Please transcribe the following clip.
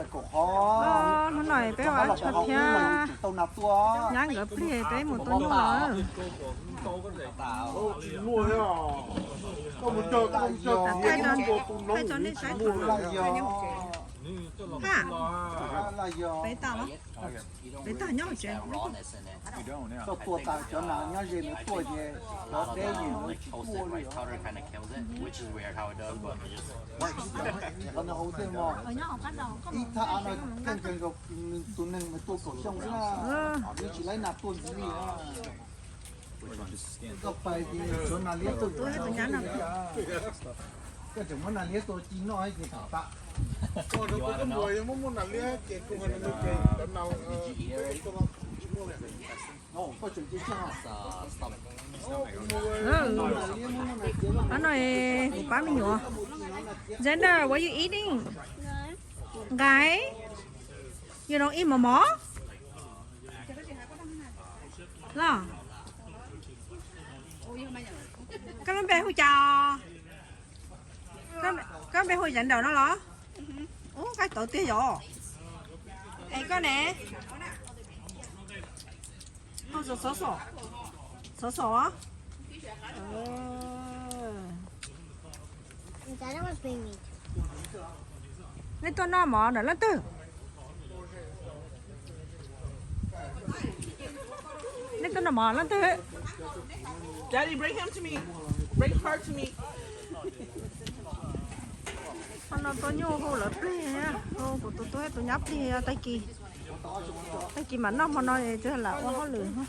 Hnub no peb ua tsho thiab, nyab nkawd plig peb mus tua nyuj lawm. Thaij tso nej saib. Peb tag nyob hauv tsev. Koj tua tas cov nas nyob ze nws tuaj ces cov deb ces nws tsis tuaj li os. Qhov nws hauv tej mos, ib thaj av no kheej kawg nkaus tus neeg mas tua kaum xyoo xwb na, nws tsis laib nas tuaj ntxiv li. Koj pais ces cov nas liab tuaj, koj tseem muab nas liab tua ci noj ces tham tas. Qhov no kuv pab me nyuam. Xander, what you eating? Nqaij? You don't eat mos mos? Los, koj lub npe hu cas? Koj npe hu Xander no los? Ub, qaib tawv tiag yom. Es koj ne? Xov xov, xov xov. Nej tuaj noj mov ntawm leej twg? Nej tuaj noj mov leej twg? Daddy, bring him to me. Bring her to me. Hmo no tua nyuj hu lawv plig, hu kuv tus tub tus nyab plig, tag kis, tag kis mam noj, hmo no tsis lam ua hauj lwm.